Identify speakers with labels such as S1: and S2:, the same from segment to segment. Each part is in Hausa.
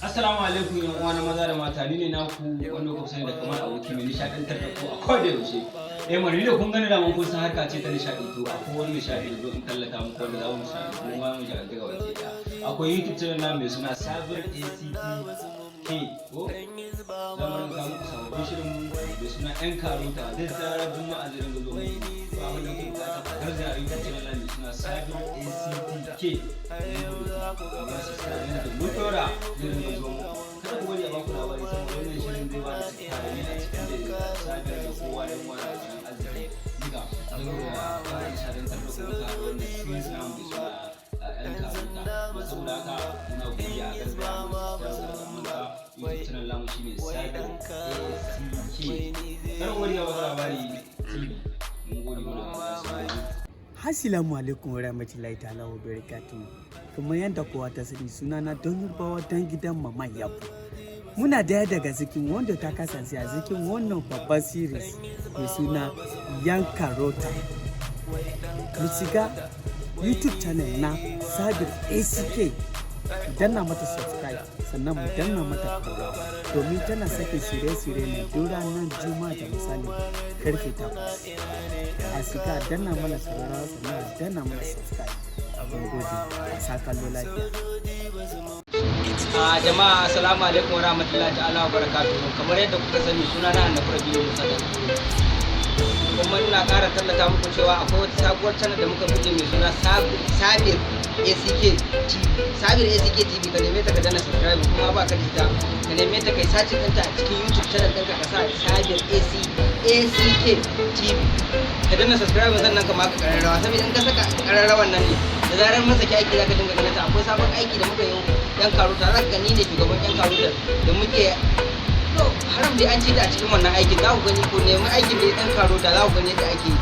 S1: Assalamu alaikum, yan uwa na maza da mata. Ni ne naku wanda kuka sani da kamar aboki mai nishaɗantar da ku a koda yaushe. Eh mana, ni da kun gani da mun kun san harka ce ta nishaɗi. To, akwai wani nishaɗi da zo in tallata muku wanda za mu nishaɗi mu ma mu shagaltu gaba ki ɗaya. Akwai YouTube channel na mai suna Sabir ACT K, ko za mu rinka muku sababbin shirin mu mai suna Yan Karota. Duk zarar Juma'a zai ringa zo muku. Ba abin da kuke bukata, ku garzaya YouTube channel na mai suna Sabir ACTK kuma subscribe da mun dora zai ringa zo muku. Kada ku bari a baku labari, saboda wannan shirin zai ba da tsakani a cikin da Sabir da kowa da kowa da cikin arziki duka, saboda fara nishadantar da kuma ka wannan series namu mai suna Yan Karota. Saboda haka muna godiya. A garzaya mu subscribe da manta, YouTube channel namu shine Sabir ACK. Kada ku bari a baku labari TV. Mun gode, muna godiya.
S2: Assalamu alaikum wa rahmatullahi ta'ala wa barakatuhu. Kamar yadda kowa ta sani, sunana Don Yarbawa, dan gidan Mama Yabo. Muna daya daga cikin wanda ta kasance a cikin wannan babban series mai suna Yan Karota. Mu shiga YouTube channel na Sabir ACK, mu danna mata subscribe, sannan mu danna mata ƙararrawa, domin tana sake shirye-shirye ne duk ranar Juma'a da misalin karfe 8. A shiga a danna mana ƙararrawa, sannan a danna mana subscribe. Mun gode, a sa kallo lafiya.
S1: A jama'a, assalamu alaikum wa rahmatullahi ta'ala wa barakatuhu. Kamar yadda kuka sani, suna na Annabi Rabiu Musa da kuma ina ƙara tallata muku cewa akwai wata sabuwar channel da muka buɗe mai suna Sabir ACK TV. Sabir ACK TV, ka neme ta ka danna subscribe. Kuma ba ka da ita, ka neme ta, kai search ɗinta a cikin YouTube channel ɗinka, ka sa Sabir AC ACK TV, ka danna subscribe, sannan ka maka ƙararrawa, saboda in ka saka ƙararrawan nan ne da zarar mun saki aiki zaka dinga ganin ta. Akwai sabon aiki da muka yi, Yan Karota. Za ka gani ne shugaban Yan Karota da muke. To, haram dai an ce ta a cikin wannan aikin za ku gani. Ku nemi aikin da Yan Karota, za ku gani yadda ake yi.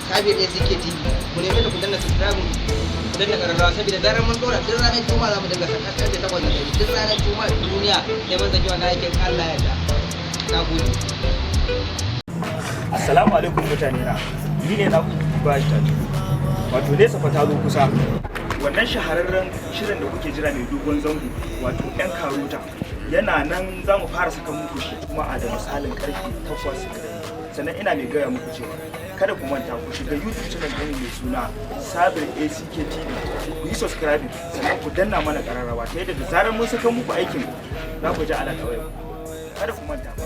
S1: Sabir ACK TV, ku nemi ta, ku danna subscribe, ku danna ƙararrawa, saboda zarar mun dora, duk ranar Juma'a za mu dinga saka karfe 8 na dare, duk ranar Juma'a duniya sai mun saki wannan aikin, Allah ya yarda. Na gode.
S3: Assalamu alaikum mutane na. Ni ne na Bashi Tatu. Wato nesa fa ta zo kusa. Wannan shahararren shirin da kuke jira mai dogon zango, wato Yan Karota, yana nan, za mu fara saka muku shi kuma a da misalin karfe 8 na dare. Sannan ina mai gaya muku cewa kada ku manta ku shiga YouTube channel ɗin mai suna Sabir ACK TV, ku yi subscribing, sannan ku danna mana ƙararrawa, ta yadda da zarar mun saka muku aikin za ku ji alaƙa wayar. Kada ku manta ba.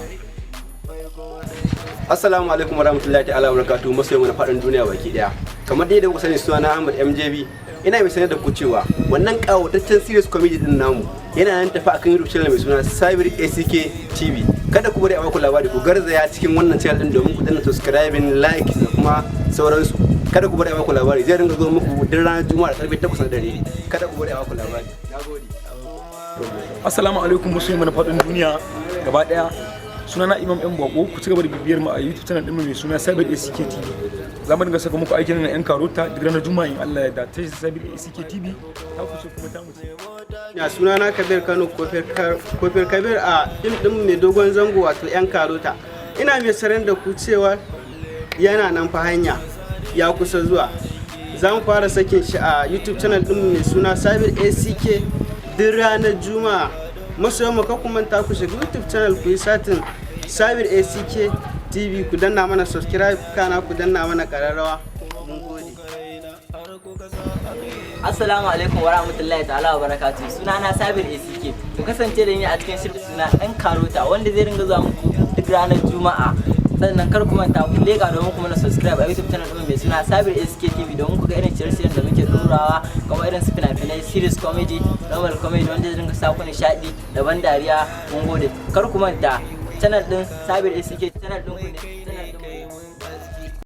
S4: Assalamu alaikum warahmatullahi ta'ala wabarakatuh, masoyan na faɗin duniya baki daya. Kamar dai da kuka sani, suna na Ahmad MJB. Ina mai sanar da ku cewa wannan kawataccen series comedy din namu yana nan tafi akan YouTube channel mai suna Sabir ACK TV. Kada ku bari a baku labari, ku garzaya cikin wannan channel din domin ku danna subscribing, like da kuma sauransu. Kada ku bari a baku labari, zai ringa zo muku duk ranar Juma'a da karfe 8 na dare. Kada ku bari a baku labari. Nagode.
S3: Assalamu alaikum masoyan na faɗin duniya gaba ɗaya. Sunana Imam Yan Bako. Ku ci gaba da bibiyar mu a YouTube channel ɗinmu mai suna Sabir ACK TV. Za mu dinga saka muku aikin na Yan Karota duk ranar Juma'a in Allah ya yarda. Ta Sabir ACK TV, ta ku ce kuma ta mu ce.
S5: Ya sunana Kabir Kano Kofir Kabir a fim din mai dogon zango, wato Yan Karota. Ina mai sanar da ku cewa yana nan fa hanya, ya kusa zuwa. Za mu fara sakin shi a YouTube channel din mai suna Sabir ACK duk ranar Juma'a. Masoyan mu, ku manta ku shiga YouTube channel, ku yi searching Sabir ACK TV, ku danna mana subscribe, kana ku danna mana kararrawa. Mun gode.
S6: Assalamu alaikum wa rahmatullahi ta'ala wa barakatuh. Suna na Sabir ACK. Ku kasance da ni a cikin shirin suna Ɗan Karota wanda zai ringa zuwa muku duk ranar Juma'a. Sannan kar ku manta ku leka domin ku mana subscribe a YouTube channel ɗin mai suna Sabir ACK TV, domin ku ga irin shirye-shiryen da muke ɗorawa, kamar irin su fina-finai, series comedy, normal comedy, wanda zai ringa sa ku nishaɗi da ban dariya. Mun gode. Kar ku manta, channel ɗin Sabir ACK, channel ɗin ku ne.